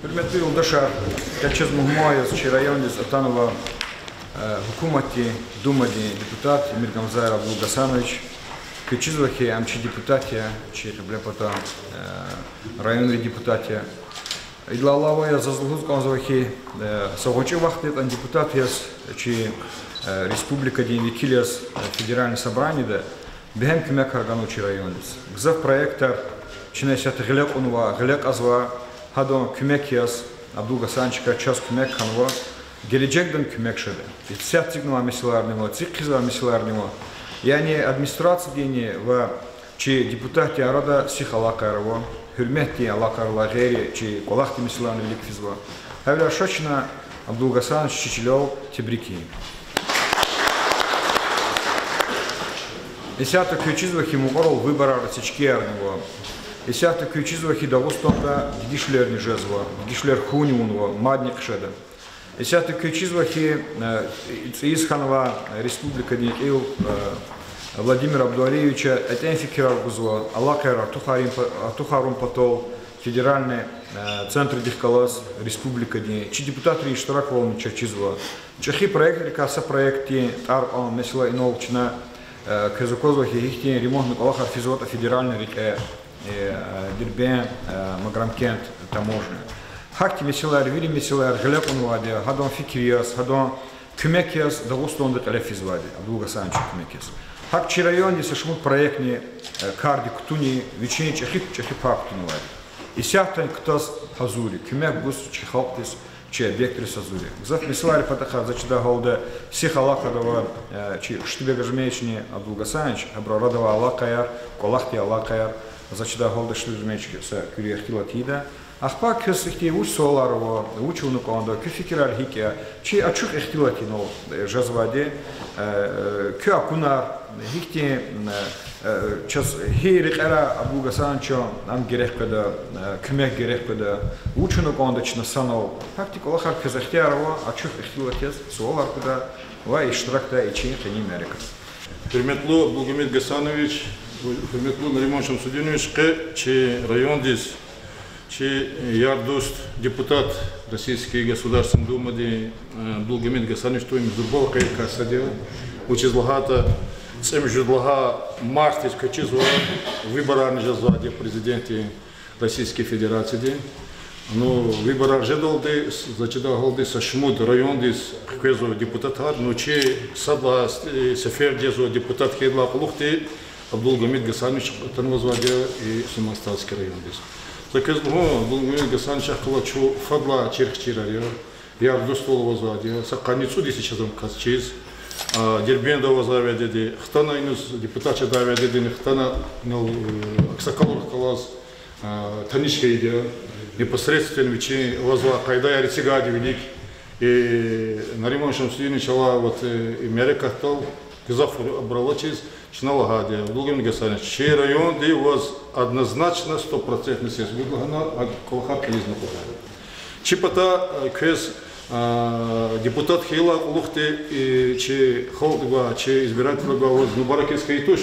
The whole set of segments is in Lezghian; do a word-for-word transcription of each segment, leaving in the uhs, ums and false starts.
Гьуьрметлу юлдашар, къе чаз мугьман яз чи райондиз атанва, э, гьукуматдин, Думадин депутат Эмиргамзаев Абдулгьасанович. Квез чизва хьи, ам чи депутат я, чи Кьиблепатан, э, районрин депутат я. Идалай алава яз заз лугьуз кӀанзава хьи, э, са гъвечӀи вахт ятӀани депутат яз чи, э, республикадин векил яз, э, федеральный собраниеда бегьем куьмекар ганва чи райондиз. Гзаф проектар чна исятда гъиле кьунва, гъиле кьазва, гьадан куьмек яз, Абдулгьасановичакай чаз куьмек хьанва, гележегдани куьмек жеда. Исятда эцигнавай месэлаярни ва эциг хъийизвай месэлаярни ва, яни администрациядинни ва чи депутатдин арада сих алакъаяр ава, гьуьрметдин алакъаяр алай гъейри чи кӀвалахдин месэлаярни вилик физва. Гьавиляй ша чна Абдулгьасанович чи чилел тебрик ийин. Исятда квез чизва хьи, мукьварал выборар, сечкиярни ава. Исятда квез чизва хьи, Дагъустанда дегишвилерни жезва, дегишвилер хьунни авунва, мадни хъжеда. Исятда квез чизва хьи, э, цӀийиз хьанвай республикадин кьил, э, Владимир Абдуалиевича кьетӀен фикирар гузва, алакъаяр артухарун па-, артухарун патал федеральный, э, центрдихъ галаз республикадин. Чи депутатрин иштираквални чаз чизва. ЧӀехи проектрикай са проектдин тӀвар кьван, месела, инал чна, э, квез аквазва хьи, гьихьтин ремонтни кӀвалахар физватӀа федеральный рекье, э, Дербент, э, Маграмкент таможня. Гьахьтин месэлаяр, вири месэлаяр гъиле кьунвайди я, гьадан фикир яз, гьадан куьмек яз Дагъустанда кьиле физвайди, Абдулгьасановича куьмек яз. ГьакӀ чи райондин са шумуд проектни, э, кардик кутуни, вичин чӀехи, чӀехи пай кутунвайди. Исятдани кутаз гьазур я, куьмек гуз чи халкьдиз, чи объектриз гьазур я. Гзаф месэлайрин патахъай, за чидай гьалда, сих алакъада ава, э, чи Штибек Гьажимедовични Абдулгьасанович, гьабурун арада авай алакъаяр, кӀвалахдин алакъаяр, за чидай гьалда Штибек Гьажимедовича са куьруь ихтилат ийида. Ахпа квез ихьтин вуч суалар ава, вуч авуна кӀанда, куь фикирар гьикӀ я, чи ачух ихтилат ина жезвайди, э, куь акунар, гьихьтин, э, чаз гьи рекьера Абдулгьасановича ам герек къведа, э, куьмек герек къведа, вуч авуна кӀанда чна санал, гьахьтин кӀвалахар квез ихтияр ава ачух ихтилат яз суалар гуда ва иштиракда и чи къенин мярекатда. Гьуьрметлу Абдулгьамид Гьасанович, гьуьрметлу Нариман Шамсудинович, къе чи райондиз чи яр-дуст депутат Российский Государственной Думадин, э, Абдулгьамид Гьасанович тун зурбавай къейдкай сад я, вучиз лагьайтӀа цӀемуьжуьд лагьай мартдиз квез чизва выборарни жезвайди я президентдин Российской Федерациядин. Ну, выборар жедалди, за чидай гьалда, са шумуд райондиз хквезва депутатар, ну, чи сад лагьай, э, сеферда жезва депутат хьайидалай кьулухъди Абдулгьамид Гьасанович атанвазвайди я и Сулейман-Стальский райондиз. За квез лугьун, Абдулгьамид Гьасановичахъ галаз чун фадлай чирхчирар я, яр-дуствал авазвайди я, са къанни цӀуд йис я чаз ам кваз чиз. А, Дербентда авазвай вядеди хтана, инал депутат жедай вядедини хтана, инал, э, аксакалрихъ галаз, а, таниш хьайиди я, непосредственно вичин авазвай къайдаяр эцигайди я вилик. И Нариман Шамсудинович, чалай вот, э, и мярекатдал гзаф абур алачиз, чна лагьайди я, Абдулгьамид Гьасанович, чи районди ваз однозначно, стопроцентно сес гуда лагьана, а кӀвалахар кьилиз накьурай. Чи патай, э, квез, э, депутат хьайидалай кьулухъди, э, чи халкьдивай, чи избирателривай ваз мубаракиз хьайи туш.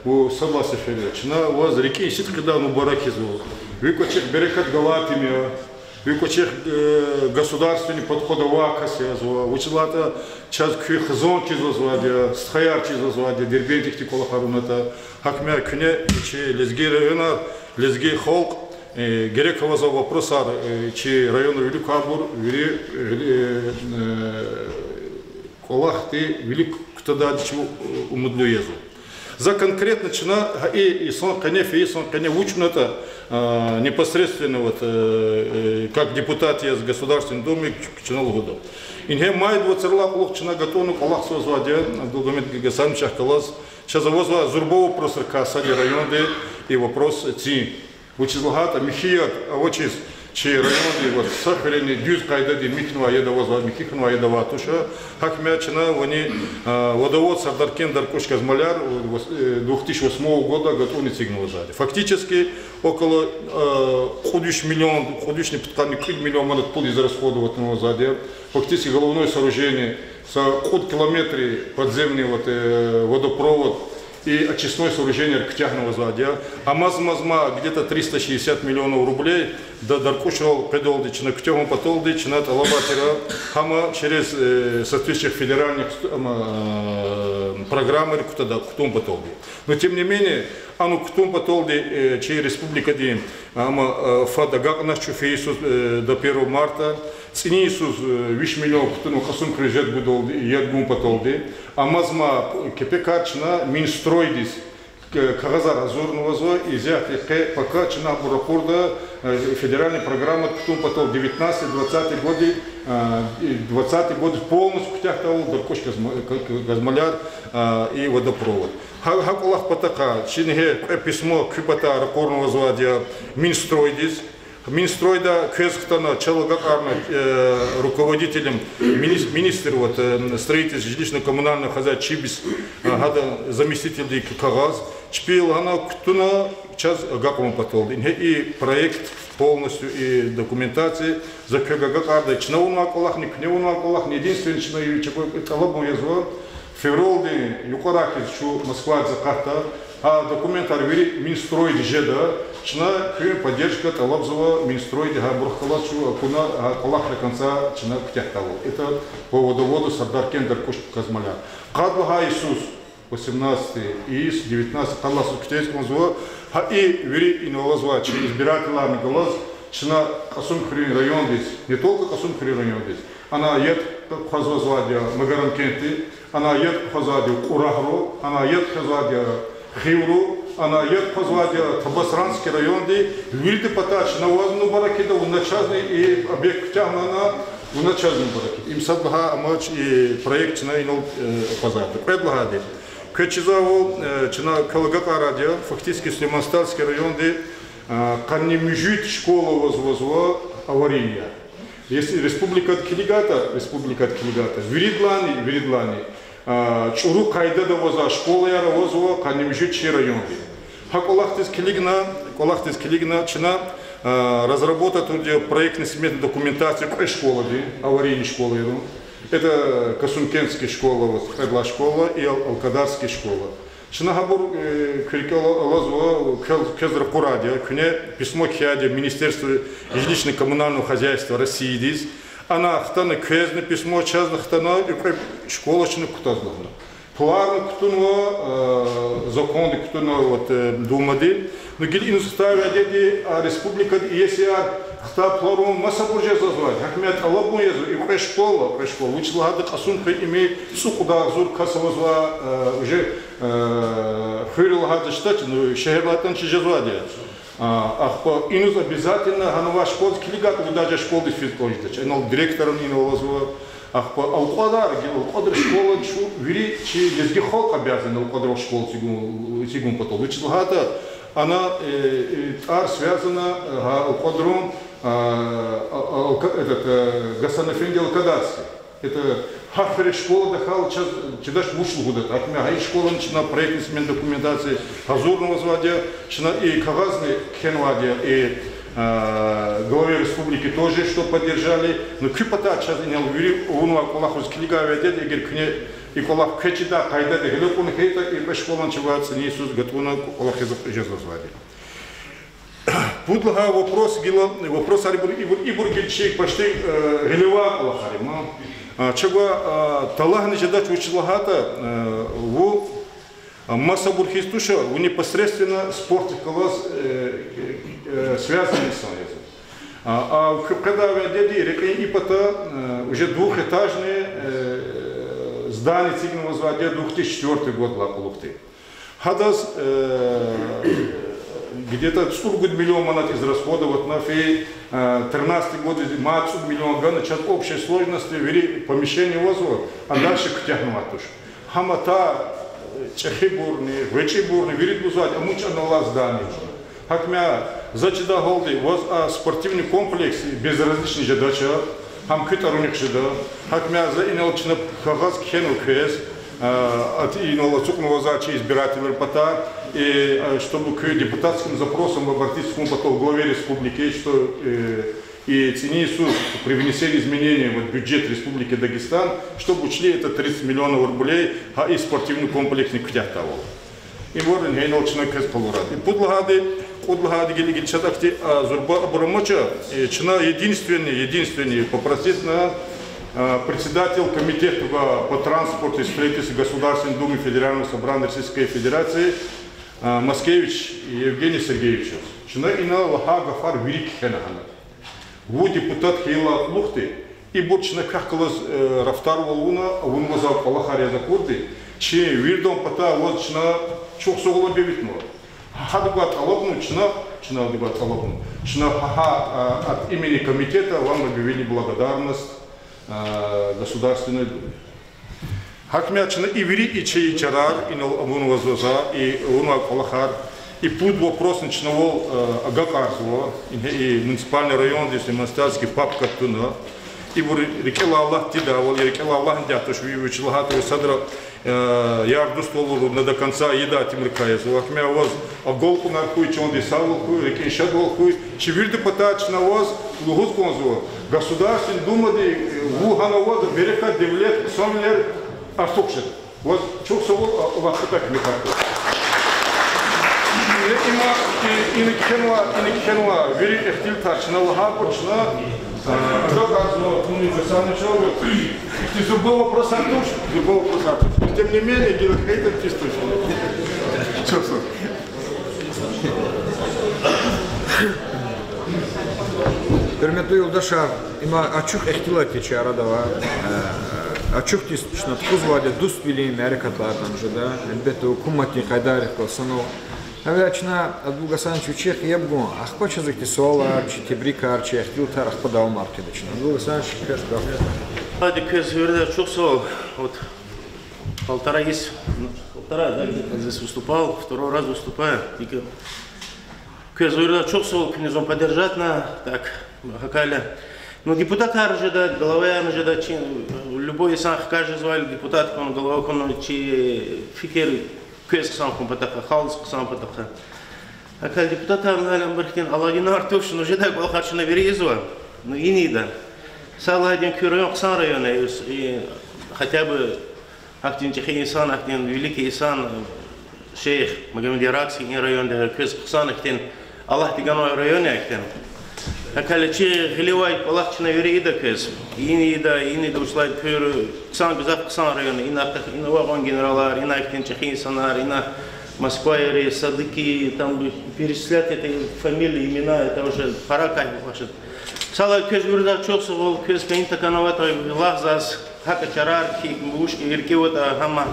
Вун сад лагьай сефер я. Чна ваз рикӀин сидкьидай мубарак ийизва. Ви кӀвачихъ берекат галай тир я. Ви кӀвачихъ, э, государственный подход авай кас язва. Вучиз лагьайтӀа чаз куь хизан чизвазвайди я, стхаяр чизвазвайди я, Дербентдихъ ихьтин кӀвалахар авунатӀа. Гьакмир куьне чи лезги районар, лезги халкь, э, герек авазвай вопросар, э, чи районра виликвайбур вири, э, э, кӀвалахди вилик кутадайди чун, э, умудлу язва. За конкретно чна гьа и йисан къене, фейи йисан къене вуч авунатӀа, э, непосредственно вот, э, э, как депутат яз Государственной Думы чна лугьуда. Ингье майдин вацралай кьулухъ чна гатӀунна кӀвалахзавазвайди я Абдулгьамид Гьасановичахъ галаз. Чаз авазвай зурба вопросрикай сад я районди и вопрос цин. Вучиз лагьайтӀа михьи яд авачиз чи районди ва са хуьрени дуьз къайдадин михьнавай яд авазвай, михьи хьанвай яд авай туш. Гьакмир чна вани, а, водовод Сардаркент-Даркуш галаз маляр, э, две тысячи восьмого года гатӀунна эцигнавазвайди. Фактически около, э, кьуд виш миллион, кьуд вишни пудкъанни кӀуьд миллион манат пул израсходовать авунвазвайди. Фактически головное сооружение, са кьуд километр подземный вот, э, водопровод, и очистной сооружениеяр куьтягьнавазвайди я. Амазма-амазма где-то триста шестьдесят миллионов рублей да-, даркӀушрал къведалди чна куьтягьун паталди чна тӀалабар тир, гьама через, э, соответствующих федеральных ст-, ама, э, программаяр кутада-, кутун паталди. Но тем не менее, ана кутун паталди, э, чи республикадин, ама, э, фад агакьна чу фейи йисуз, э, до первого марта, цӀинин йисуз, э, виш миллион кутунва Кьасумкуьруьз яд гудалди, яд гун паталди. Амазма кепекар чна Минстройдиз, э, кагъазар гьазурнавазва, исятда къе пока чна абур ракъурда, э, федеральный программа кутун патал девятнадцатый, двадцатый годы, э, и двадцатый год полностью куьтягьдайвал даркӀуш газма-, ка-, ка-, газмалар, э, и водопровод. Гьа, гьа кӀвалах патахъай чи ингье кьве письмо куь патай ракъурнавазвайди я Минстройдиз. Минстройда квез хтана, чал агакьарна, э, руководителем, минис-, министр, вот, э, строительства, жилищно-коммунального хозяйства Чибис, э, гьада заместительди к-, кагъаз. Чпи лагьана кутуна чаз агакьарун паталди. Ингье и проект полностью, и документация за квевай агакьарда, чна авунвай кӀвалахни, куьне авунвай кӀвалахни, единственное, чна и чӀугур тӀалабун язва, февралдин юкьварай хьиз чун Москвадиз акъатда, гьа документар вири Минстройди жеда, чна куьн поддержка тӀалабзава Минстройди, гьабурухъ галаз чун акуна гьа кӀвалах до конца чна куьтягьдайвал. Это по водоводу Сардаркент даркӀуш газмалар. Къад лагьай йисуз, восемнадцатый йис, девятнадцатый, къад лагьай йисуз куьтягьиз кӀанзава, гьа и вири инал алазвай чи избирателарни галаз чна Кьасумкуьруьн райондиз, не только Кьасумкуьруьн райондиз, ана яд хъвазвазвайди я Магарамкентди, ана яд хъвазвайди я Кьурагьру, ана яд хъвазвайди я Хивру, ана яд хъвазвайди я Табасаранский районди, вирида патай чна ваз мубарак ийида, вуна чазни и объект куьтягьнавай, вуна чазни мубарак ийида. Им сад лагьай амач и проект чна инал, э, акъвазарда. Кьвед лагьайди. Квез чизвайвал, э, чна квел агакьарайди я, фактически Сулейман-Стальский районди, э, къанни муьжуьд школа авазва аварийный я. Если республикада килигайтӀа, республикада килигайтӀа, виридалайни, виридалайни, а, чӀуру къайдада авай школаяр авазва къанни муьжуьд чи районди. Гьа кӀвалахдиз килигна, кӀвалахдиз килигна чна, а, разработать авурди я проектно-сметная документация кьве школадин, аварийный школайрин. Это Касумкентский школа, вот, кьвед лагьай школа и Ал-, Алкадарский школа. Чна гьабур, э, куь рикӀел алазва, квез, квез ракъурайди я, куьне письмо кхьейди я Министерство жилищно-коммунального хозяйства Россиядиз. Ана хтана квезни письмо, чазни хтана, и кьве школа чна кутазва лагьана. Планни кутунва, э, законди кутунва, вот, э, Думади. Ну, гила иниз хтай вядеди, а, республикада иесияр хтай планрун масабур жезвайди. Гьакмя тӀалабун язва, и кьве школа, кьве школа. Вучиз лагьайтӀа Кьасумкуьруьн ими цӀукьуд агъзур кас авазвай, э, уже, э, хуьр лагьайтӀа жедач, ну, шегьерда ятӀани чи жезвайди я. А, ахпа иниз обязательно гьанвай школадиз килигайтӀа, даже школадиз физ кӀанжедач. Инал директорни инал алазва. Ахпа Алкьвадар, гила Алкьвадар школа чун вири чи лезги халкь обязан Алкьвадар школа эцигун, эцигун патал. Вучиз лагьайтӀа ана, э, э, тӀвар связана, э, гьа Алкьвадрун, а, а, а, Алка-, этот, э, Гасан-эфенди Алкадарский. Это гьахьрин школадихъ чаз чидач вуч лугьудатӀа. Гьакмя гьа и школани чна проектно-сметная документация гьазурнавазвайди я, чна и кагъазни кхьенвайди я, и, а, главе республики тоже, чтоб поддержали. Ну, куь патай чаз инал вири авунвай кӀвалахриз килигай вядеди, эгер куьне и кӀвалах квез чидай къайдада гъиле кьуна хьайитӀа, и кьве школани чавай цӀинин йисуз гатӀунна кӀвалахиз жезвазвайди. Пуд лагьай вопрос гила, вопросар ибур, ибур, ибур гила чи почти, э, гъилевай кӀвалахар я, ма. А, чавай, а, талгьани жедач, вучиз лагьайтӀа, э, вун, а, масабур хьиз туш, вун непосредственно спортдихъ галаз, э, э, связанный инсан язва. А, а куь къведай вядеди рекьин и пата, э, уже двухэтажный, э, здание эцигнавазвайди я две тысячи четвёртый годдилай кьулухъди. Гьадаз, э, где-то цӀуругуд миллион манат израсходоватьна фей, э, тринадцатый годдиз мад цӀуд миллион гана, чаз общей сложности вири помещения авазва, а дальше куьтягьнавайди туш. Гьам атай, э, чӀехибурни, гъвечӀибурни вирида лугьузвайди, амукьна алай здание. Гьакмя, за чидай гьалди, ваз а спортивный комплекс безразличный жедач, гьам куь тӀварунихъ жеда. Гьакмя, за инал чна кагъаз кхьенва квез, а, ат-, инал ацукьнавазва чи избирателрин патай, и, а, чтобы к депутатским запросам обратиться хьун патал главе республики, что, э, и цӀинин йисуз при внесении изменений вот в бюджет Республики Дагестан, чтобы учли это тридцать миллионов рублей, гьа и спортивный комплексни куьтягьдайвал. Ибур гьенал чна квез къалурай. И пуд лагьайди, кьуд лагьайди гила, гила чаз ахьтин, а, зурба абур амач, э, чна единственный, единственный попросить на, а, председатель комитета по транспорту и строительству Государственной Думы Федерального Собрания Российской Федерации, а, Маскевич Евгений Сергеевич. Чна ина лагьай гафар вири кхьена гьана. Вун депутат хьайила кьулухъди, ибур чна квехъ галаз, э, рафтарвал авуна, авунваз кӀвалахар яз акурди, чи виридан патай ваз чна чухсагъул лугьуз витмир. Гьадавай тӀалабун чна, чна гьадавай тӀалабун. Чна гьа, гьа, а, от имени комитета вам объявили благодарность, а, Государственной Думе. Гьакмя чна и вири и чи чарар, инал авунваз ваз, и авунвай кӀвалахар, и пуд вопросни чна вал, э, агакьарзава, ингье и муниципальный райондиз, и монастырский папка туна. Ибур рикӀелай алатдайвал, и рикӀелай алатдайди туш, ви-, вич лагьайтӀа садра, э, яр-дуствал авур на до конца ийидай тимрикай язва. Гьакмя ваз агалкьунар хьуй, чандин сагъвал хьуй, рикӀин шадвал хьуй. Чи виридан патай чна ваз лугьуз кӀанзава, Государственной Думади, э, вун гьана аваз берекат, девлет, хъсанвилер артух жеда. Ваз чухсагъул, а, Аллагьди куьмек гуртӀа. Э, има, э, ина кхьенва, ина кхьенва вири ихтилатар чна лагьайбур чна, а, агакьарзава, ну, и Гасан чӀал. Ихьтин зурба вопросар туш, зурба вопросар туш. Но тем не менее, гила хьайитӀа чисто. Чухсагъул. Гьуьрметлу юлдашар, има ачух ихтилат я чи арада ва, э, ачухдиз чна тухузвайди дуствилин мярекатар атана жеда, гьелбетда, гьукуматдин къайдайрихъ галаз санал. Гьавиляй чна, Абдулгьасанович, вичихъ яб гун, ахпа чаз ихьтин суалар, чи тебрикар, чи ихтилатар ахпа давамар хъийида чна. Абдулгьасанович, квез гаф. Гьади квез виридаз чухсагъул, вот, полтора из, ну, полтора, да, где-то здесь выступал, второй раз выступаю. И к-, квез виридаз чухсагъул, куьне зун поддержатьна, так, гьакӀ хьайила. Ну, депутатар жеда, главаярни жеда, чи, любой инсан хкаж жезвайвал депутат хьун, глава хьун, чи фикир квез хъсан хьун патахъай, халкьдиз хъсан патахъай. ГьакӀ хьайила депутатар, ну, гьелбетда, ихьтин алавинар туш, ну, жедай кӀвалахар чна вири ийизва, ну, ина ийида. Са лагьайди, куь район хъсан район я, и хотя бы Ахьтин чӀехи инсан, ахьтин великий инсан, шейх Магомед Яракьский и районда квез хъсан ахьтин, Аллагьди ганвай район я ахьтин. ГьакӀ хьайила чи гъилевай кӀвалах чна вири ийида квез. Ина ийида, ина ийида, вучиз лагьайтӀа куь хъсан, гзаф хъсан район я. Ина, ина вагъун генералар, ина ахьтин чӀехи инсанар, ина Москваяр, Садыки, там перечислять это фамилии, имена, это уже пора кайфовать. Са лагьайди квез виридаз чухсагъул, квез кайин таканаватӀа лагьзаз. ГьакӀ чарар хьи, вуч хьи, рикӀиватӀа гьама.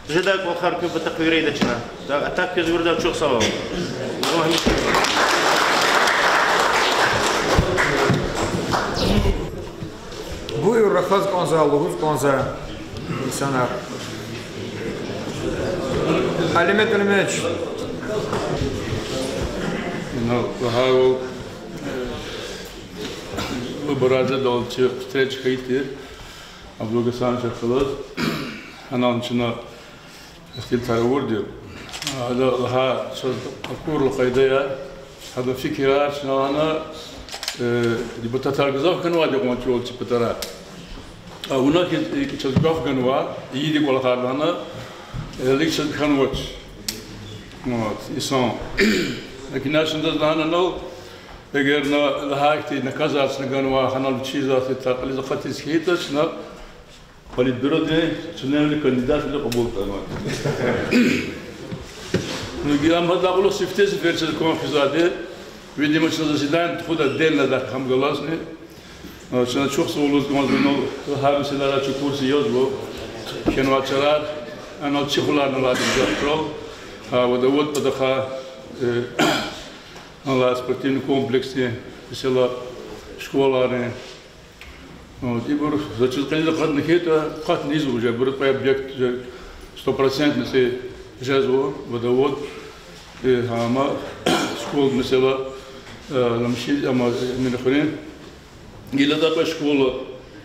Жедай кӀвалахар куь патахъай вири ийида чна. Да, а так квез виридаз чухсагъул. Буюр, рахаз кӀанзава, лугьуз кӀанзава инсанар. Алимет Алимович. Ну, лагьайвал, выбор жедалди встреча хьайитӀа, Абдулгьасановича галаз, анал чна ихтилатар авурди. Ада лагьай чаз акурла къайдаяр, гьадан фикирар чна лагьана, э, депутатар гзаф хьанвайди кьван чӀавалди чи патара. А вуна хьиз, э, чаз гаф ганва, ийиди кӀвалахар лагьана, э, лик чаз хьанвач. Вот, инсан. Лакин чна адаз лагьана анал, эгер на лагьай хьтин наказать чна ганвай, гьанал вичиз хьтин такьлиз акъатиз хьайитӀа, чна Политбюродин членвиле кандидатвиле кьабулзавай. Ну, гила ам гьадалай кьулухъ сифте сефер чаз кван хъийизвайди, видимо, чна заседание тухуда отдельно дак гьам галазни. А, чна чухсагъул лугьуз кӀанзава, ну, гьа месэлайрал чи курсда язва, кхьенвай чарар, анал чи хуларналди гзаф хьрал, а, водовод патахъай, э, анал спортивный комплексни, месэла, школани, Вот, ибур заз чиз кьилиз акъатна хьайитӀа, акъатна ийизва уже, ибур кьве объект уже стопроцентно це жезва, водовод, э, ама, школа, месела, э, ламши, ама, э, Эминхуьруьн. Гила дакьа школа,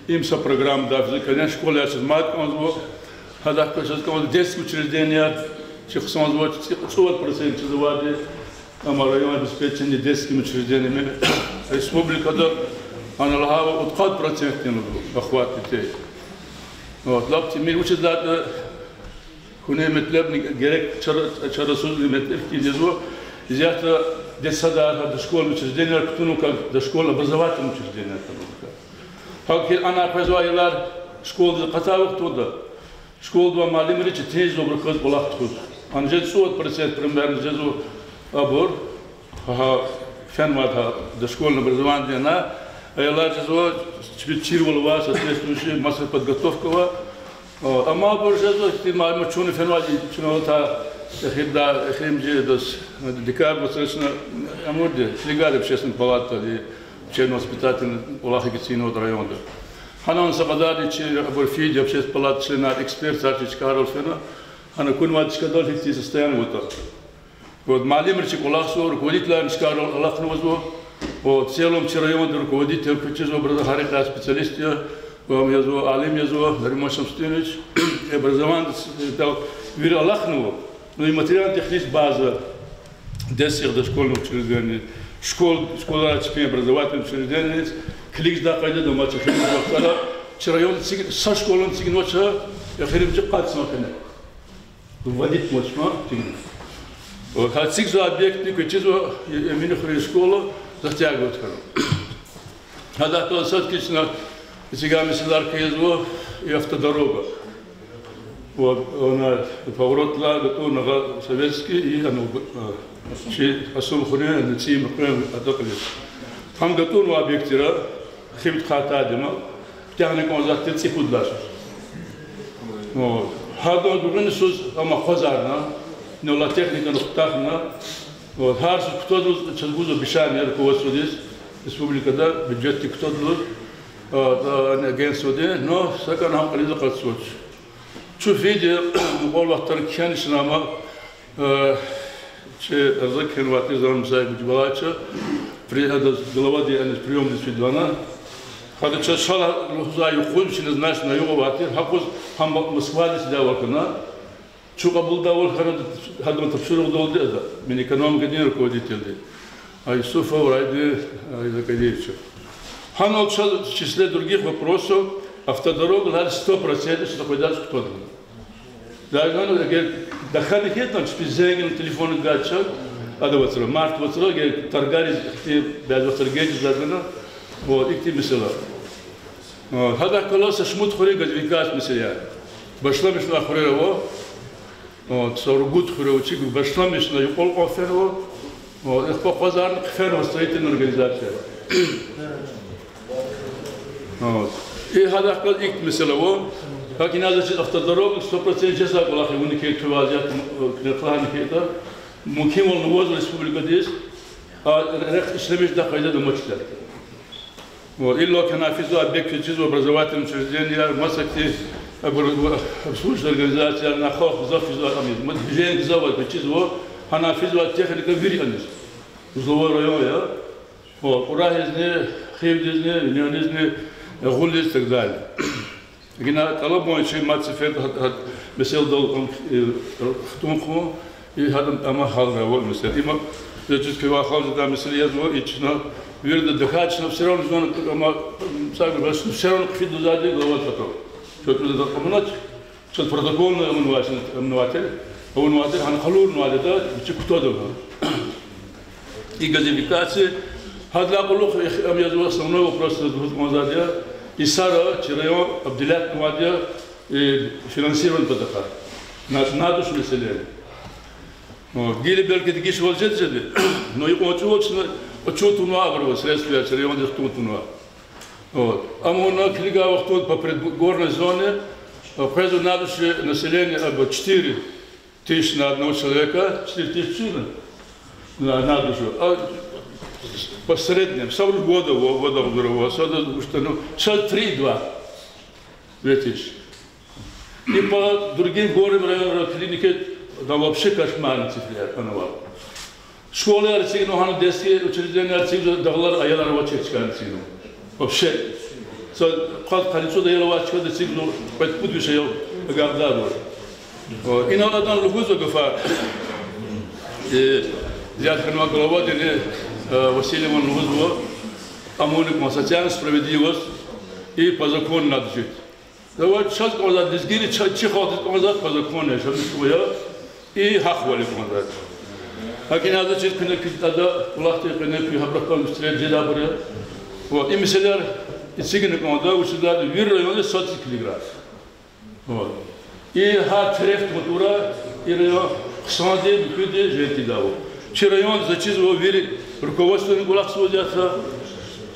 им са программада физика, конечно, школа яшиз мад кӀанзава, гьадахъ квез чиз кӀанзава детский учреждение, чи хъсанзава, цӀи-, цӀувад процент чизвайди. Ама район обеспечение детскими учреждениями республикада, ана лагьайвал, удкъад процентдин охват тир. Вот, лап тӀимил вучиз лагьайтӀа, Куьне метлебни герек чара-, чарасуз метлеб хьиз жезва, исятда детсадра, дошкольный учрежденияр кутунва, как дошкольно-образовательный учрежденияр кутунва. Гьакӏ хьи ана къвезвай аялар школадиз акъатай вахтунда, школадай муаллимри четин жезва абурукай кӏвалах тухуз. Ана жез цӏувад процент примерно жезва абур, гьа, фенвайди гьа дошкольное образованиедин ана аялар жезва, чпи чирвал авай, соответствующий маса подготовка авай. О, амма абур жезва, ихьтин ма-, ма чун фенвайди, чна алатай эхирда, эхиримжи дас, декабрь вацра чна, амурди, килигайди общественный палатадин, учебно-воспитательный кӏвалах эцигнавайди районда. Гьана са кьадарни чи абур фейиди общественный палата членар, экспертар чи чкайрал фена, гьана кунвайди чкадал гьихьтин состояние аватӏа. Вот, муаллимри чи кӏвалахзава, руководителарни чкайрал алахънавазва. Вот, в целом чи районда руководитель квез чизва, образо-, гьар йикъа специалист я, ва язва, алим язва, Нариман Шамсудинович, и образование, э, да, вири алахънава, ну и материально-техническая база, детский дошкольный учреждение, школ-, школа, чпин образовательный учреждение, килигзавай къайдада амач, эхиримжи вахтара чи районда эциг-, са школани эцигнавач, эхиримжи къад йисан къене. Вводить авач ма, эцигна. Вот, гьа эцигзавай объектни квез чизва, э, Эминхуьруьн школа затягивать хьана. Гьадахъ галаз сад хьиз чна эцигай месэлаяр квез чизва, и автодорога. Вот, она, поворотдилай гатӏун агъа Советский и, ана, э, чи Асумхуьруьн, ана, ЦӀийи мукьван атакьли. Гьам гатӏунвай объект тир, хим тахьайтӏадима, тягьна кӏанзавайди тир цӏипуд лагьай йисуз. Вот. Гьадан гуьгъуьниз йисуз ам акъвазарна, инал алай техникани хутахна. Вот. Гьар йисуз кутадлуз, чаз гузва обещание руководстводиз, республикада бюджетдик кутадлуз, а, а, агентстводи, но сакӏани гьам кьилиз акъатзавач. Чун фейиди, мукьвал вахтара кхьенва чна ама, э, чи арза кхьенвай тир, Заман Мусаевич Гужбалаевич, при-, ада главади, аниз приёмдиз фидайла. Гьада чаз шала лугьузвай юкъуз, чна, значит, на югъ авай тир, гьакӏуз гьам Москвадиз фидайвал хьана. Чун кьабулдайвал хьана, гьадан тапшуругъдалди ада, Минэкономикадин руководительди. А Юсуфов Райдин, а, Закаевич. Гьанал чаз в числе других вопросов автодорога гьар сто процентов чна къведач кутадна. Даже гьана эгер тахьана хьайитӏа, чпи зенгина телефон гайиди чаз, ада вацра, март вацра, эгер таргариз ихьтин бязи вацра геж жезвайди хьана, вот, ихьтин месэла. Вот, гьадахъ галаз са шумуд хуьре газификация месэла я. Башламишна хуьрера ава, вот, са ругуд хуьре ава, чи башламишна юкьвал кьван фенва, вот, эхпа акъвазарна хъфенва строительная организация. Вот. И гьадахъ галаз ихьтин месэла ава. Гьакӏ ина заз чиз автодорога сто процент жезвай кӏвалах я, вуникай квеваз я, э, кьван хьайитӏа, мумкинвал авазва республикадиз, а рехъ ишлемишдай къайдада амачиз. Вот, иллаки гьана физвай объект квез чизва, образовательный учрежденияр, масакӏа, абур, обслуживающая организация, на халкь гзаф физвай, ам, ма движение гзаф авай квез чизва, гьана физвай техника вири аниз. Узловой район я. Вот, Кьурагьизни, Хивдизни, Нянизни, Гъулиз и так далее. Гьакӏ ина тӏалабун чи мад сеферда гьа-, гьа-, месэладал, э, хтун хъувун, и гьадан ама гьалрай вал месэла. Има заз чиз квевай халкьдин месэла язва, и чна вирида тахьайтӏа чна всё равно зун, ама, сагъ ваз, всё равно хъфида лугьузвайди глава чӏатал. Чӏатал за къамунач, чаз протокольный авунвай, авунвайтир, авунвайтир, гьана къалурнавайди я, вичи кутадалди. И газификация, гьадалай кьулухъ, эх, ам язва основной вопрос, лугьуз кӏанзавайди я, и сара чи район обделятнавайди я, и финансирование патахъай. На, на душу населения. Вот. Гила белки дегишвал жеда жеди, но икьван чӏавуз чна къачун тавунвай абурувай средстваяр, чи райондиз хтун тавунвай. Вот. Амма вуна килигай вахтунда по предгорной зоне, э, къвезва на душу населения, абур четыре тысячи на одного человека, четыре тысячи на, на душу. А по среднему, савру вода, во-, вода гудура, во-, сада уштану, сейчас три и два. Видишь? И по другим горным районам клиники, там вообще кошмарные цифры, я понимаю. Школаяр эцигнава, гьана детский учреждениеяр эцигнава, дагълар, аялар авачир чкайра эцигнава. Вообще. Са къад-къанни цӏуд аял авай чкада эцигнава, кьвед-пуд виш аял агакьдайвал. О, инал адан лугьузва гафар. Э, зиярат хьанвай главадини, э, Васильеван лугьузва, амуник ма социальная справедливость и по закону надо жить. Давай чаз кӀанзавайди, лезгийри ча-, чи халкьдиз кӀанзавайди по закону яшамиш хьуй, и гьахъвал я кӀанзавайди. ГьакӀ ина заз чиз куьне куьз ада кӀвалахдай къене куь гьабурухъ галаз миштрел жедайбур я. Вот, и месэлаяр эцигна кӀанда, вучиз лагьайтӀа вири районда сад-сад килиград. Вот. И гьар тереф тун тавурай, и район хъсанди, муькуьди жедайди ава. Чи район заз чизва вири руководствони кӀвалахзавайди ятӀа,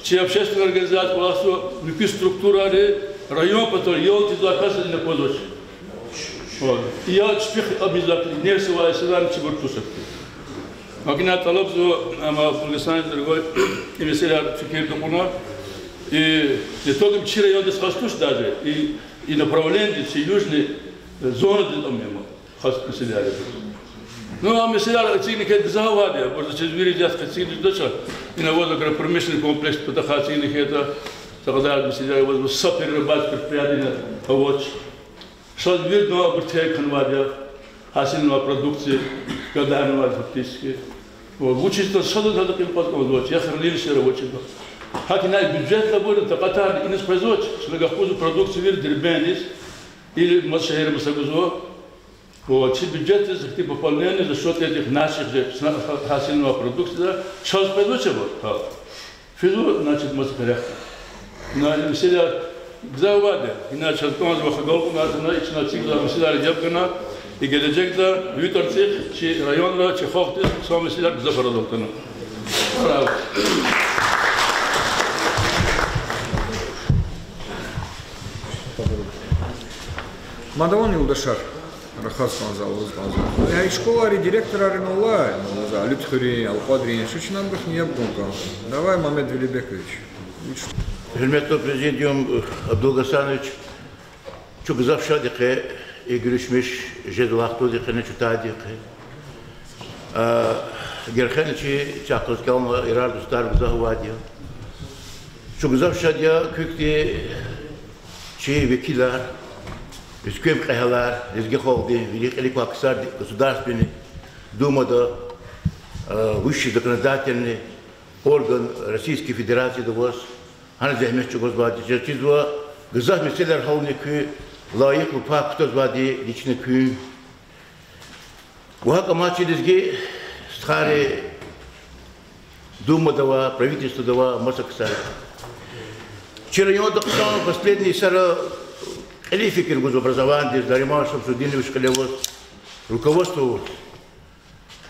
чи общественный организация кӀвалахзава, муькуь структурайри район патал ял тийизвай кас ина аквазвач. Вот. И ял чпихъ амизва, нефс авай инсанар чибур тусар. ГьакӀ ина тӀалабзава, амма Алгьасанди другой, и месэлаяр фикирда кьуна. И не только чи райондиз хас туш даже, и, и направлениедиз, чи южный, э, зонадиз ам я ма хас месэлаяр. Ну, а месэлаяр эцигна хьайитӀа гзаф авайди я, просто чиз вири ятӀа эцигиз жедач, ина аваз агропромышленный комплекс патахъай эцигна хьайитӀа, са кьадар месэлаяр аваз, са перерабатывающий предприятие авач. Шад виридалай абур терг хьанвайди я, гьасилнавай продукция гадарнавайди фактически. Вот, вучиз лагьайтӀа садаз гьада кьил кьаз кӀанзавач, я хранилищеяр авач. ГьакӀ ина бюджетдин абур такьатар иниз къвезвач, чна гахкузва продукция вири Дербентдиз, или маса шегьерра маса гузва. Вот, чи бюджетдиз ихьтин пополнение за счёт этих наших же, чна гьа-, гьасилнавай продукция чаз къвезвач абур, гьа. Физва, значит, маса къерехда. Ина месэлаяр гзаф авайди я, ина чаз кӀанзавай агалкьунар атана, и чна эцигзавай месэлаяр яб гана, и гележегда ви тӀварцӀихъ чи районра, чи халкьдиз хъсан месэлаяр гзаф арадал атана. Браво. Мад авани, юлдашар? Рахаз кӀанзава, лугьуз кӀанзава. Я и школайрин директорар ина алай, за Алуьтхуьрин, Алкьвадрин, ша чна абурухъни яб гун кӀан. Давай, Мамед Велибекович. Гьуьрметлу президиум, Абдулгьасанович, чун гзаф шад я къе и гуьруьшмиш жезвай вахтунда къене чун тадин къе. А, герхена чи чахъ галаз кӀелна ирар, дустар гзаф авайди я. Чун гзаф шад я куь хьтин чи векилар, уьтквем кьегьалар, лезги халкьдин вири кьилик квай ксар Государственный Думада, а, высший законодательный орган Российской Федерацияда аваз, гьана зегьмет чӀугвазвайди я. Чизва, гзаф месэлаяр гьална куьн лайихлу пай кутазвайди лично куьн. Ва гьакӀ амай чи лезги стхайри Думада ва правительствода ва маса ксар. Чи районда хъсан последний йисара кьилин фикир гуз образованидиз, Нариман Шамсудинович кьиле аваз, руководство аваз.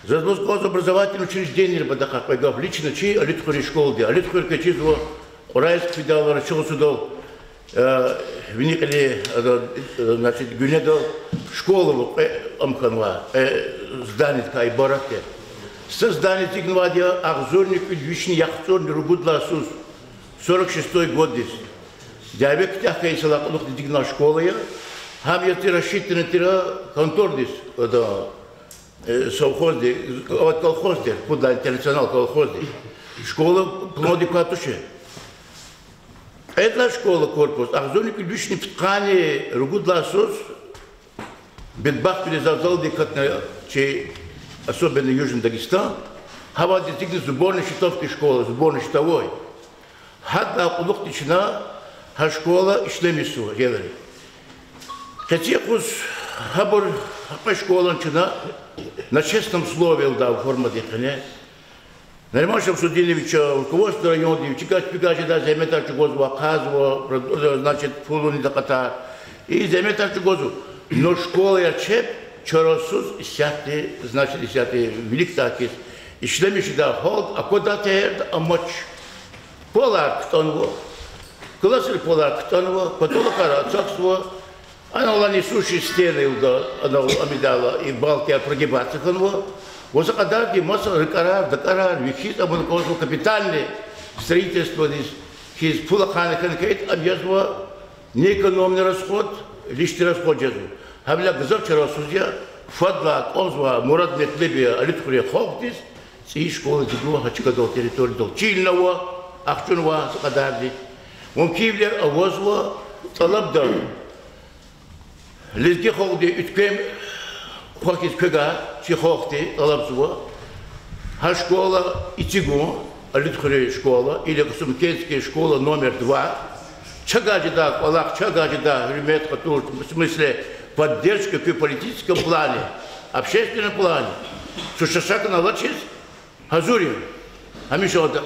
Заз лугьуз кӀанзава образовательный учреждениейрин патахъай кьве гаф, лично чи Алуьтхуьрин школадин. Алуьтхуьр квез чизва Кьурайск фидайвал, Чугъуцудал, э, вини кьиле, э, значит, гуьнедал школа ава, кьве ам хьанва, кьве зданиедикай ибарат я. Са здание эцигнавайди я агъзурни кӀуьд вишни яхцӀурни ругуд лагьай йисуз, сорок шестой годдиз. Дяве куьтягь хьайи йисалай кьулухъ эцигнавай школа я. Гьам яз тир, рассчитанный тир контордиз, ада, э, совхозди, э, колхозди, пуд лагьай Интернационал колхозди. Школа пландик квай туш. Кьвед лагьай школа корпус агъзурни кӀуьд вишни пудкъанни ругуд лагьай йисуз бедбахтвиле зав залди акатна чи, особенно Южный Дагестан, гьавайда эцигна сборный щитовский школа, сборный щитовой. Гьадалай кьулухъди чна гьа школа ишлемишзава гелри. Къенин юкъуз гьабур, гьа кьве школани чна на честном слове лугьудай формада къене. Нариман Шамсудиновича, руководство районди, вичикай чпикай жедай зегьметар чӀугвазва, ахъайзава, значит, пулунин такьатар. И зегьметар чӀугвазва. Но школаяр чеб чарасуз исятда, значит, исятда виликдай хьиз ишлемиш жедай гьалда аквадай тегьерда амач. Полар кутӀанва, классрин полар кутӀанва, потолокар ацахзава, анал несущие стены лугьуда, анал амидайла и балкаяр прогибаться хьанва, ва са кьадарди маса ракӀарар, дакӀарар вегьиз амукьзава, капитальный строительстводиз хьиз пул ахъайна хьана хьайитӀа, ам язва неэкономный расход, лишний расход жезва. Гьавиляй гзаф чарасуз я, фадлай кӀанзавай мурад-метлеб я Алуьтхуьрин халкьдиз цӀийи школа эцигун гьа чкадал, территориядал. Чилни ава, ахчуни ава са кьадарди. Мумкинвилер авазва, тӀалабда лезги халкьди уьтквем хва хьиз квевай чи халкьди тӀалабзава гьа школа эцигун, Алуьтхуьрин школа, или Касумкентская школа номер два. Чавай жеда кӀвалах, чавай жеда гьуьрмет, хатур, в смысле поддержка куь политическом плане, общественном плане. Чун шакни авачиз гьазур я. Гьамиша ада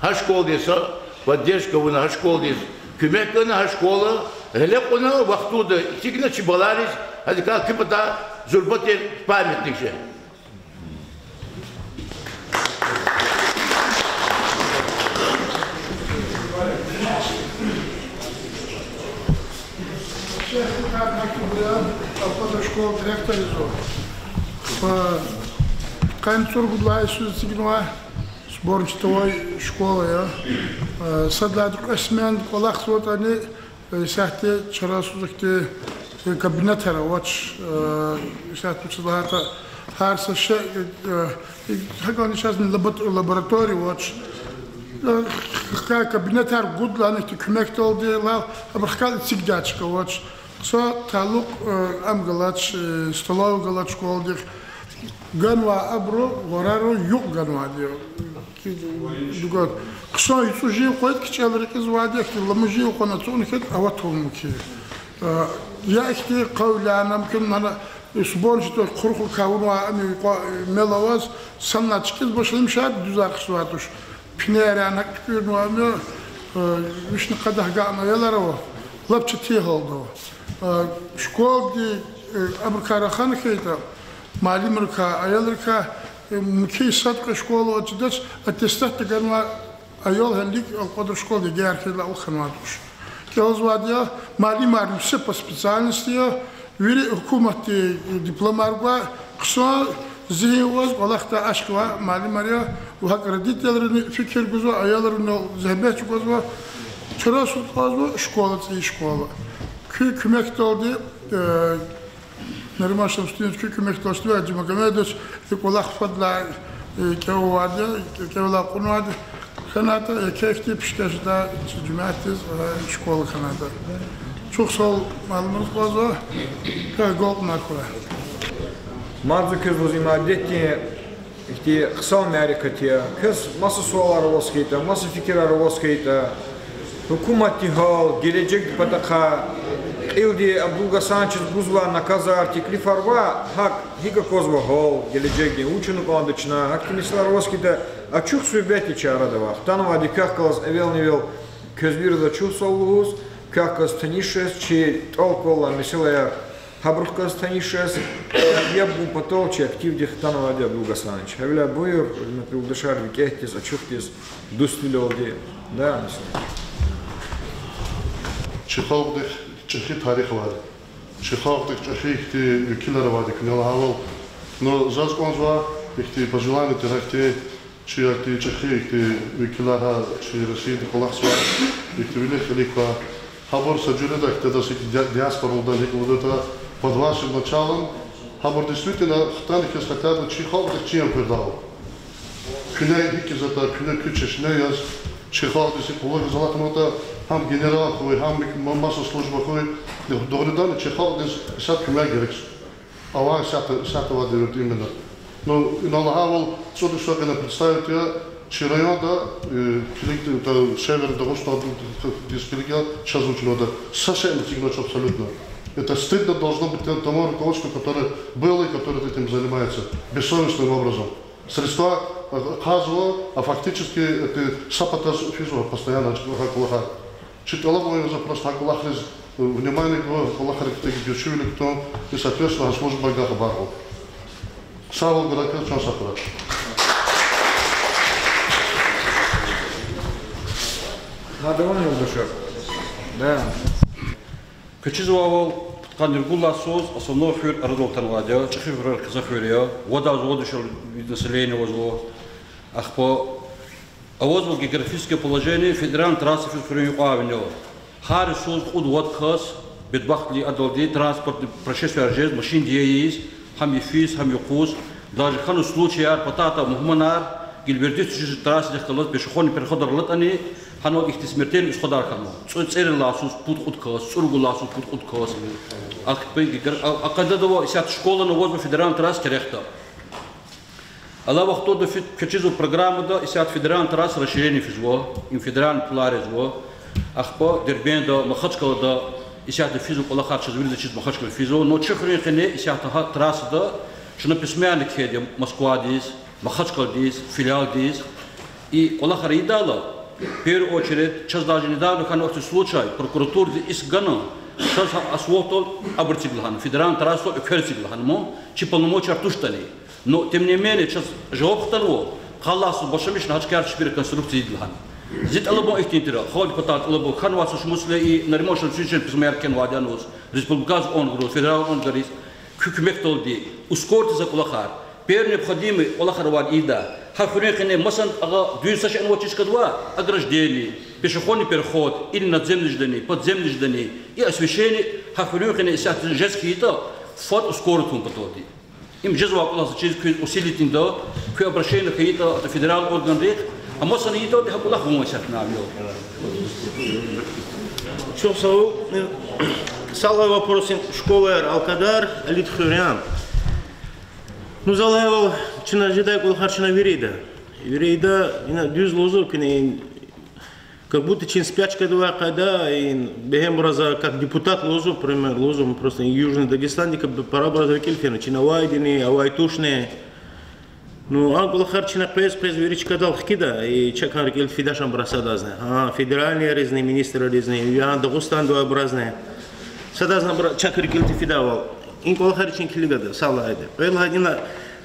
гьа школадиз са поддержка авуна, гьа школадиз куьмек гана, гьа школа гъиле кьуна, вахтунда эцигна чи балайриз, гьадакай куь патай зурба тир памятник жеда. Школа директорзава. Къанни цӀуругуд лагьай йисуз эцигнавай сборничатовой школа я. Сад лагьайди кьве смена кӀвалахзаватӀани, исятда чара йисуз ихьтин кабинетар авач, исятда вучиз лагьайтӀа гьар са шей, гьакӀни чаз лабо-, лаборатория авач. Хкай кабинетар гуд лагьана ихьтин куьмекдалди, лав, абурухъ галаз эцигдай чка авач. Хъсан талукь ам галач, столовый галач школадихъ. Ганвай абуру, варару юкь ганвайди я. Дугад. Хъсан ицӀу жив къведа, кичӀела рекьизвайди я, ихьтин лама жив къвана ацукьна хьайитӀа аватун мумкин я. Ихьтин къавлана мумкин, ана сборничатовай хъурухрикай авунвай ам кьван мел аваз, санлай чкӀиз башламишайди дуьзар хъийизвай туш. Пинер яна туькӀуьрнавай ам, вишни къадагъ агакьнавай аялар ава, лап четин гьалда ава. Школади абурукай рахана хьайитӀа, муаллимрикай, аялрикай, муькуь сад-кьве школа авай чидач, аттестат таганвай аял гьелелиг алкьвадра школадай эгер хьайила алхьанвай туш. КӀелзавайди я, муаллимар все по специальности я, вири гьукуматдин дипломар гвай, хъсан зигьин аваз, кӀвалахдай ашкъи авай муаллимар я, ва гьакӀ родителрини фикир гузва, аялрини зегьмет чӀугвазва, чара йисуз кӀанзава школа, цӀийи школа. Куь куьмекдалди, Нариман Шамсудинович, куь куьмекдалди, Гьажи Магьамедович, и кӀвалах фадлай кӀевавайди, кӀевлай кьунвайди хьанайтӀа, еке ихьтин пишкеш жедай чи жемятдиз школа хьанайтӀа. Чухсагъул, муаллимриз кӀанзава, квехъ агалкьунар хьурай. Мад зун квез лугьуз, им адетдин ихьтин хъсан мярекат я. Квез маса суалар аваз хьайитӀа, маса фикирар аваз хьайитӀа, гьукуматдин гьал, гележегдин патахъай, кьилди Абдулгьасановичаз гузвай наказар, теклифар ва гьакӀ гьикӀ аквазва гьал гележегдин, вуч авуна кӀанда чна, гьахьтин месэлаяр аваз хьайитӀа, ачух суьгьбет ийиз чара ава. Хтанвайди квехъ галаз эвелни-эвел квез вириз ачух суал лугьуз, квехъ галаз таниш жез, чи тӀал квалай месэлаяр гьабурухъ галаз таниш жез, яб гун патал чи активдик хтанвайди Абдулгьасанович. Гьавиляй буюр, гьуьрметлу юлдашар, викӀегьдиз, ачухдиз, дуствилелди. Да, месела. Чи халкьдихъ чӀехи тарих авайди, чи халкьдихъ чӀехи ихьтин векилар авайди куьне лагьайвал, ну, заз кӀанзава ихьтин пожелание тир, ихьтин чи ахьтин чӀехи ихьтин векилар гьа чи Россиядин кӀвалахзавай, ихьтин вилик-кьилик квай, гьабур са жуьреда ихьтин адаз ди-, диаспоралда гьикӀ лугьудатӀа, под вашим началом, гьабур действительно хтана хьиз хотя бы чи халкьдихъ чин акварда. Куьне гьикӀ ийизватӀа, куьне куь чешне яз, чи халкьдиз гьикӀ къуллугъиз алахънаватӀа, гьам генерал хьуй, гьам ма-, маса служба хьуй, дугъриданни чи халкьдиз исятда куьмек герек. Авай исятда, исятда авайди вот именно. Ну, ина лагьайвал, цӀуд йисуз къене представить я, чи районда, э, килигайтӀа, Северный Дагъустандиз килигайтӀа, чаз вуч аватӀа, са шейни эцигнач абсолютно. Это стыдно должно быть тому руководству, которое было и которое этим занимается бессовестным образом. Средства, э, акъатзава, а фактически это са патаз физва постоянно гьа кӀвалахар. Чи тӀалаб авай за просто гьа кӀвалахриз, э, внимание гун, кӀвалахрик тегъ гуьрчивилик кутун, и, соответственно, гьа службайрикай хабар гун. Сагъул, гуьреквиле, чан сагъ хьурай. Надаван юлдашар. Да. Квез чизвайвал, пудкъанни ругуд лагьай йисуз основной хуьр арадал атанвайди я, чӀехи хуьрер, хизан хуьр я, вад агъзур вад вишел вид населения авазва. Ахпа авазва географическое положение федеральный трасса физ хуьруьн юкьвай винел. Гьар йисуз кьуд-вад кас бедбахтвилин адалди транспортный происшествияр жез, машинди ийиз, гьам йифиз, гьам юкъуз. Даже хьанва случаяр, патай-патай мугьманар Гилбердиз тежез трассадихъ галаз пешеходный переходар алатӀани, гьанал ихьтин смертельный исходар хьанва. ЦӀу-, цӀерид лагьай йисуз пуд-кьуд кас, цӀуругуд лагьай йисуз пуд-кьуд кас. Ахпа геогр-, а, а къайдада ава, исятда школани авазва федеральный трасса керехда. Алай вахтунда фи-, квез чизва программада исятда федеральный трасса расширение физва, им федеральный пулар язва. Ахпа Дербентда, Махачкъалада исятда физва кӀвалахар, чаз вирида чиз Махачкъала физва, но чи хуьруьн къене исятда гьа трассада чна письмоярни кхьейди я Москвадиз, Махачкъаладиз, филиалдиз. И кӀвалахар ийидайла, в первую очередь, чаз даже недавно хьанва ахьтин случай, прокуратурадиз иск гана, чаз гьа асфальтал абур эциг лагьана, федеральный трассадал эквер эциг лагьана ман, чи полномочияр туштӀани. Но, тем не менее, чаз жаваб хтанва, къалласу башламишна гьа чкаяр чпи реконструкция ийида лагьана. Зи тӀалабун ихьтин тир, халкьдин патай тӀалабун, хьанвай са шумуд йис я и Нариман Шамсудиновичаз письмояр кхьенвайди я анализ, республикадиз, ООН-диз, федеральный органриз, куь куьмекдалди, ускорить ийиз кӀвалахар, первый необходимый кӀвалахар авайди ийида. Гьа хуьруьн къене масад агъа дуьз са шейни авачиз чкадавай, ограждение, пешеходный переход, или надземный ждани, подземный ждани, и освещение, гьа хуьруьн къене исятда жез хьайитӀа, фад ускорить авун паталди. Им жезвай кӀвалах я, чиз куьн усилить ийида, куьн обращение хьайитӀа, атӀа федеральный органрихъ, а масад ийитӀа, гьа кӀвалах авун исятда ам я. Чухсагъул, э, сад лагьай вопрос я школаяр, алкӀадар, Алидхуьрян. Ну, за лагьайвал, чна жедай кӀвалахар чна вирида. Вирида, ина дуьз лугьузва куьне, как будто чи спячкада авай къайда, и бегьембура за как депутат лугьузва, пример лугьузва, просто Южный Дагестандик парабура за рикӀел фена, чна авайдини, авай тушни. Ну, а кӀвалахар чна къвез-къвез вири чкадал хкида, и чакай рикӀел фидач абура садазни. Гьа, федеральныйризни, министрризни, я Дагъустанда авайбуразни. Садазни абура чак рикӀел тефидайвал. И кӀвалахар чна килигда, сад лагьайди. Кьвед лагьайди ина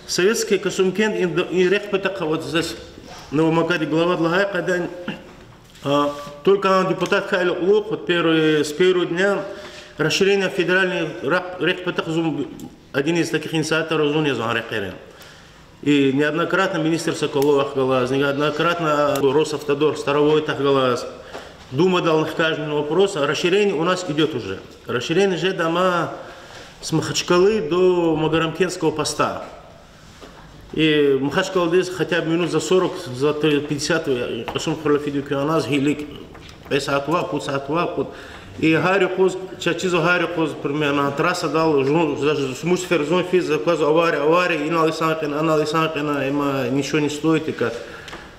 Советский касумкент, и д-, и рехъ патахъ аваз заз Новомагадин главади лагьай къайдани, а, только ан депутат хьайила кьулухъ, вот первый, с первого дня расширение федеральный рехъ, рехъ патахъ зун один из таких инициаторов зун я зун рехъерин. И неоднократно министр Соколовахъ галаз, неоднократно Росавтодор Старовойтахъ галаз, Думадал нихкажни вопрос, расширение у нас идёт уже. Расширение жеда ама с Махачкалы до Магарамкентского поста. И Махачкъаладиз хотя бы минут за сорок, за пятьдесят, э, Кьасумхуьрел фидайди куьн аназ гьилик, кьве сят ваъ, пуд сят ваъ, пуд. И гьар юкъуз, чаз чизва гьар юкъуз, примерно, трассадал, жу-, за жу-, сумуд сефер зун физ, аквазва авария, авария, инал инсан кьена, анал инсан кьена, има ничего не стоит, и как.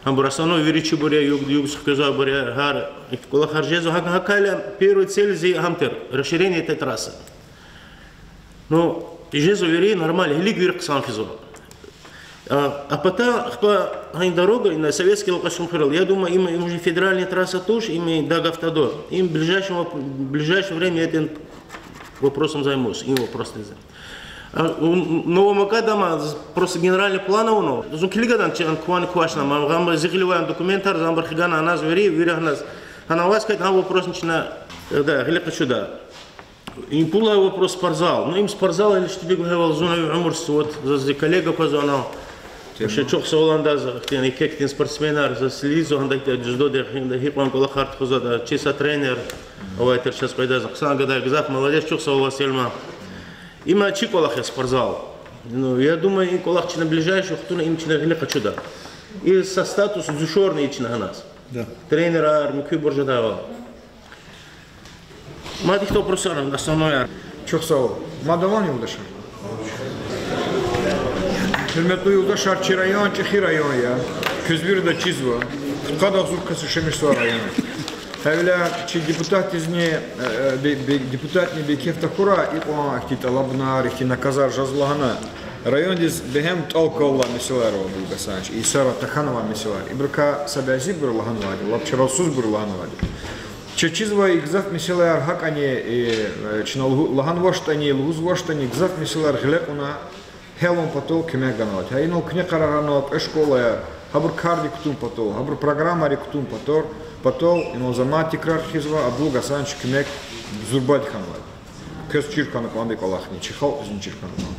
Абур основной вири чибур я, юг, югдиз хквезвайбур я, гьар, икӀ кӀвалахар жезва, гьа-, гьакайла первый цель зи гьам тир, расширение этой трассы. Ну, жезва вири нормально, гьилик вири хъсан физва. А, а пата, ахпа, гьа и дорога, ина Советский ва Кьасумхуьрел, я думаю, им, им уже федеральная трасса туш, им и Дагавтодор. Им в ближайшем воп-, в ближайшее время этим вопросом займутся, им вопрос не за-. А, у, Новомагад ама з-, просто генеральный план авуна. Зун килигда чи ан кван квачна, ма, гьам зи гъиле авай документар, за абур хгана аназ вири, вири аназ. Гьана аваз кайт, а вопрос начина, э, да, гъиле къачуда. Им пуд лагьай вопрос спортзал. Ну, им спортзал, или что бегу гьавал зуна уьмуьрс, вот, за, за коллега квазва анал. Вообще, чухсагъул андаз, ихьтин, икекдин спортсменар, за следить зун анда, дзюдодин, гьикьван кӀвалахар тухузва, да, чи са тренер, авайтир чаз къведа, за хъсан гада, гзаф молодец, чухсагъул, Сельма. Има чи кӀвалах я спортзал. Ну, я думаю, и кӀвалах чна ближайший вахтунда им чна гъиле къачуда. И са статус душевный чна гьаназ. Да. Тренерар, муькуьбур жедайвал. Мад ихьтин вопросар, основной яр. Чухсагъул. Мад авани, юлдашар? Гьуьрметлу юлдашар, чи район чӀехи район я. Квез вирида чизва. Пудкъад агъзур кас яшамиш жезвай район. Гьавиляй чи депутатдизни, э, э, бе-, бе-, депутатни бейкеф тахьурай, икьван ихьтин тӀалабунар, ихьтин наказар жез лагьана. Райондиз бегьем тӀал квай месэлаяр ава, Абул Гьасанович, и сара тахьанвай месэлаяр. Ибурукай са бязибур лагьанвайди, лап чарасузбур лагьанвайди. Чаз чизвай, и гзаф месэлаяр гьакӀани, э, чна лугьу-, лагьанвачтӀани, лугьузвачтӀани, гзаф месэлаяр гъиле кьуна, гьялун патал куьмек ганвайди. Гьа инал куьне къарагъарнава, кьве школаяр, гьабур кардик кутун патал, гьабур программайрик кутун патал, патал, инал за мад тикрар хъийизва, Абул Гьасановича куьмек зурбади хьанвайди. Квез чир хьана кӀанда и кӀвалахни, чи халкьдизни чир хьана кӀанда.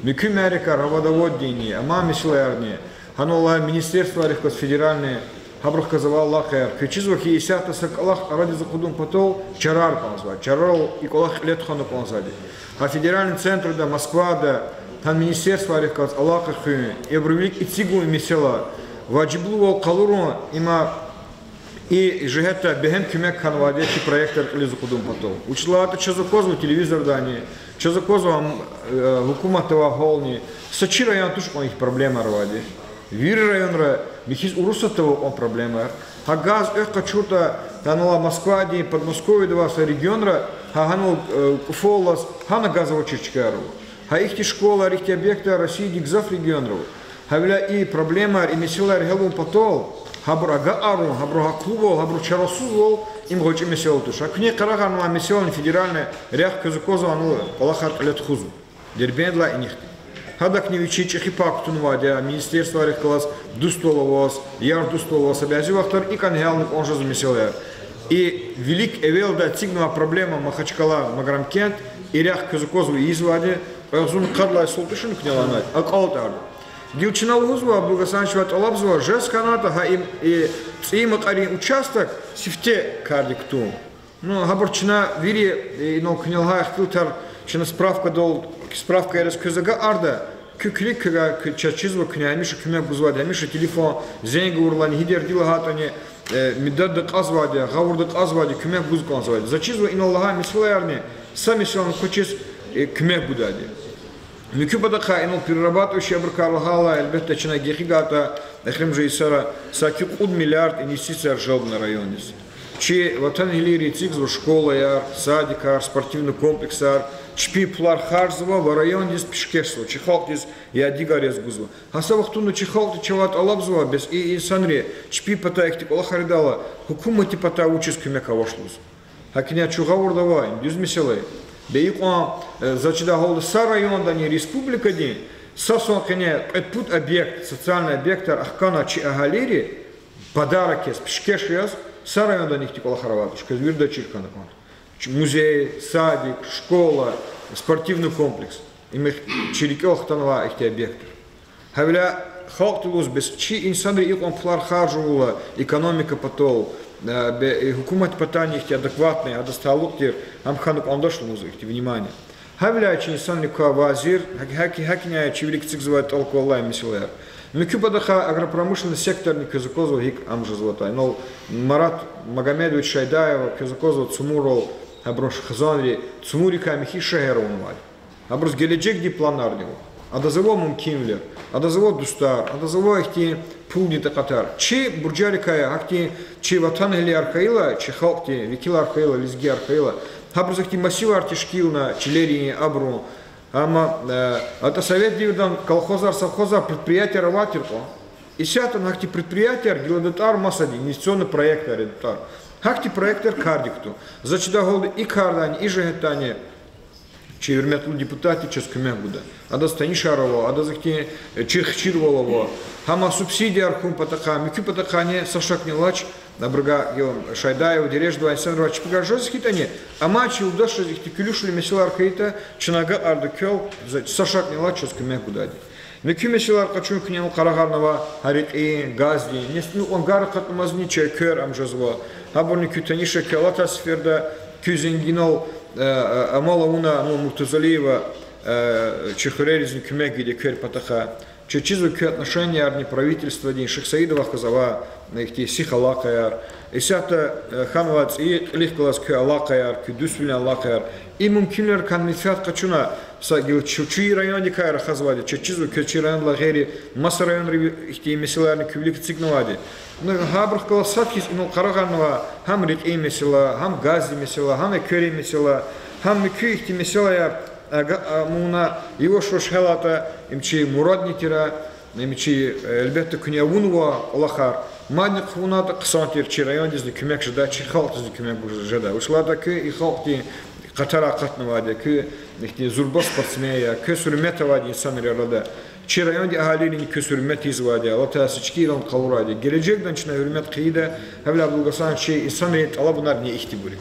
Муькуь мярекатар, водоводдини, амай месэлаярни, гьанал алай министерствойрихъ галаз федеральный, гьабурухъ галаз авай алакъаяр. Квез чизва хьи, исятда са кӀвалах арадиз акъудун патал чараяр кӀанзавайди, чарарал и кӀвалах кьиле тухвана кӀанзавайди. Гьа федеральный центрда, Москвада, гьа министерствойрихъ галаз алакъа хуьн, ибурун вилик эцигун месэла, важиблувал къалурун, има и жигьетдай бегьем куьмек хьанвайди я чи проектар кьилиз акъудун патал. Вучиз лагьайтӀа чаз аквазва телевизордани, чаз аквазва, э, гьукуматда авай гьални, са чи район туш кьван и проблемаяр авайди. Вири районра михьиз Урусатда ава кьван проблемаяр. Гьа газ экв къачуртӀа, гьанал Москвадин, Подмосковьеда авай са регионра, гьа гьанал, э, кӀуфаллаз гьана газ авачир чкаяр ава. Гьа ихьтин школаяр, ихьтин объектар Россиядин гзаф регионра ава. Гьавиляй и проблемаяр, и месэлаяр гьялун патал, гьабур агакьарун, гьабуру гьахълувал, гьабуру чарасузвал, им гъвечӀи месэла туш. Гьа куьне къарагъарнавай месэлани федеральный рехъ квез аквазва, анал кӀвалахар кьиле тухузва. Дербентдилай инихъди. Гьадакни вичин чӀехи пай кутунвайди я, министерствойрихъ галаз дуствал аваз, яр дуствал аваз, са бязи вахтара икӀ гьялна кӀан жезва месэлаяр. И вилик эвелдай эцигнавай проблема Махачкъала, Маграмкент, и рехъ квез аквазва ийизвайди, кьве агъзурни къад лагьай султӀушни куьне лагьанайтӀа, акьалтӀарда. Гила чна лугьузва, Абдулгьасановичавай тӀалабзава, жез хьанайтӀа гьа им, и цӀийи мукьварин участок сифте кардик кутун. Ну, гьабур чна вири, э, инал куьне лагьай ихтилатар, чна справкадал, справкаяр яз квез агакьарда, куь килиг квевай, куь чаз чизва, куьне гьамиша куьмек гузвайди, гьамиша телефон зенг авурла, гьи дерди лагьайтӀани, э, мидадда кьазвайди, гъавурда кьазвайди, куьмек гуз кӀанзавайди. Заз чизва инал лагьай месэлаярни, са месэлани квачиз, э, куьмек гудайди. Муькуь патахъай инал перерабатывающий абурукай лагьайла, гьелбетда, чна гекъигайтӀа, эхиримжи йисара саки кьуд миллиард инвестицияр желбна райондиз. Чи ватанэгьлийри эцигзава школаяр, садикар, спортивный комплексар, чпин пулар харжзава ва райондиз пишкешзава, чи халкьдиз ядигар яз гузва. Гьа са вахтунда чи халкьди чавай тӀалабзава, бес и инсанри чпин патай ихьтин кӀвалахар ийидайла, гьукуматдин патай вучиз куьмек авач лугьуз. ГьакӀни чун гъавурда авай, им дуьз месэла я. Бес икьван, э, заз чидай гьалда са райондани республикадин са сан къене кьвед-пуд объект, социальный объектар ахкана чи агьалийри, подарок яз, пишкеш яз, са райондани ихьтин кӀвалахар авайд туш, квез вирида чир хьана кӀанда. Чи музей, садик, школа, спортивный комплекс. Им их-, чи рикӀел хтанвай ихьтин объектар. Гьавиляй халкьди лугьуз, бес чи инсанри икьван пулар харжувалда экономика патал, э, бе-, э, гьукумат патани ихьтин адекватный, адаз талукь тир, ам хьана кӀандач лугьуз ихьтин внимание. Гьавиляй чи инсанрик квай вазир, гьак-, гьак-, гьакӀни чи вилик эцигзавай тӀал квалай месэлаяр. Муькуь патахъай агропромышленный секторни квез аквазва гьикӀ ам жезватӀа. Инал Марат Магомедович Шайдаева квез аквазва цумурал, гьабуруш хизанри, цумурикай михьи шегьер авунвайди. Абуруз гележегдин планарни ава. Адаз ава мумкинвилер, адаз ава дустар, адаз ава ихьтин пулдин такьатар. Чи буржарикай я, гьахьтин чи ватанэгьлияр хьайила, чи халкьдин векилар хьайила, лезгияр хьайила, гьабуруз ихьтин массивар тешкилна, чилерин, абурун. Амма, э, атӀа совет девирда колхозар, совхозар, предприятияр авай тир кьван. Исятда гьахьтин предприятияр гила датӀар масадин, инвестиционный проектар я датӀар. Гьахьтин проектар кардик кутун. Заз чидай гьалда и кардани, и жигьетдани чи гьуьрметлу депутатди чаз куьмек гуда. Адаз танишар ава, адаз ихьтин, э, чирхчирвал ава. Гьам субсидияр хьун патахъай, муькуь патахъайни са шакни алач, абуругай, э, Шайдаева дережадавай инсанривай чпикай жез хьайитӀани, амай чи юлдашриз ихьтин куьлуь-шуьлуь месэлаяр хьайитӀа, чна агакьарда квел, за-, са шакни алач чаз куьмек гудайди. Муькуь месэлаяр къачун куьне къарагъарнава гьа рекьин, газдин, нес-, ну, кьван гар акъатнамазни чи эквер ам жезва. Гьабурни куь таниша, куь алатай сеферда, куь зенгинал, э, э, амал авуна, ну, Муртазалиева, э, чи хуьреризни куьмек гайиди эквер патахъай. Чаз чизва куь отношениярни правительстводин, Шихсаидовахъ галаз авай ихьтин сих алакъаяр. Исятда, э, хьанвай цӀийи кьилихъ галаз куь алакъаяр, куь дуствилин алакъаяр. И мумкинвилерикай менфят къачуна, са гила чи, чи райондикай рахазвайди, чаз чизва квез чи райондилай гъейри маса районрив ихьтин месэлаярни куь вилик эцигнавайди. Ну, гьабурухъ галаз сад хьиз инал къарагъарнава гьам рекьин месэла, гьам газдин месэла, гьам экверин месэла, гьам муькуь ихьтин месэлаяр, а, га-, а, муна, иваш-ваш гьялайтӀа, им чи мурадни тир, им чи, э, гьелбетда, куьне авунва кӀвалахар, мадни хъувунайтӀа хъсан тир, чи райондизни куьмек жедай, чи халкьдизни куьмек жедай. Вучиз лагьайтӀа куь и халкьдин къатарай акъатнавайди я, куь ихьтин зурба спортсмен я, квез гьуьрмет авайди инсанар я арада. Чи райондин агьалийрини квез гьуьрмет ийизвайди я, алатай са чкӀи иран къалурайди я. Гележегдани чна гьуьрмет хъийида, гьавиляй, Абдулгьасан, чи инсанрин тӀалабунарни ихьтинбур я.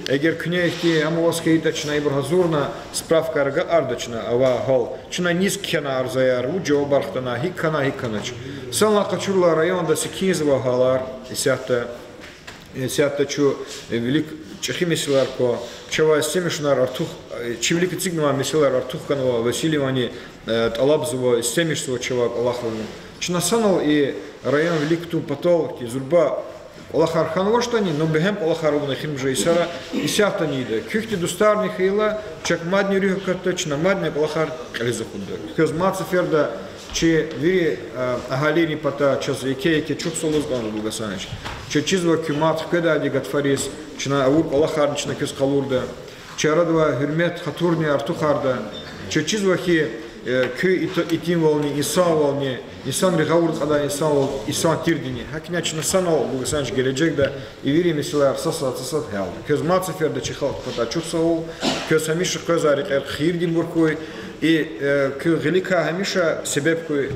Эгер куьне ихьтин ам аваз хьайитӀа, чна ибур гьазурна, справкаяр агакьарда чна, авай гьал. Чна низ кхьена арзаяр, вуч жавабар хтана, гьикӀ хьана, гьикӀ хьанач. Санлай къачурла районда секинзавай гьалар исятда. Исятда чун, э, вилик чӀехи месэлаяр ква, чавай истемишунар артух, э, чи вилик эцигнавай месэлаяр артух хьанва, Васильевани, э, тӀалабзава, истемишзава чавай кӀвалах авун. Чна санал и район вилик кутун патал, ки зурба кӀвалахар хьанвачтӀани, ну, бегьем кӀвалахар авуна эхиримжи йисара, исятдани ийида. Куь ихьтин дустарни хьайила, чак мадни руьгь акатда, чна мадни кӀвалахар кьилиз акъудда. Квез мад сеферда Чи вири агьалийрин патай чаз еке-еке чухсагъул лугьуз кӀанзава, Булгьасан. Чаз чизва куь мад хкведайди гатфариз, чна авур кӀвалахарни чна квез къалурда. Чи арадавай гьуьрмет, хатурни артухарда. Чаз чизва хьи, куь итимвални, инсанвални, инсанри гъавурда кьадай инсанвал, инсан тирдини. ГьакӀни чна санал, Булгьасан, гележегда и вири месэлаяр са сад, са сад гьялда. Квез мад сеферда чи халкьдин патай чухсагъул, квез гьамиша къвезвай рекьер хийирдинбур хьуй, и куь гъиликай гьамиша себеб хьуй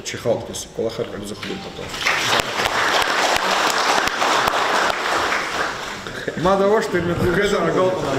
чи халкьдиз кӀвалахар кьилиз хъувун патал. Мад авач, гьуьрметлубур, агалкьунар.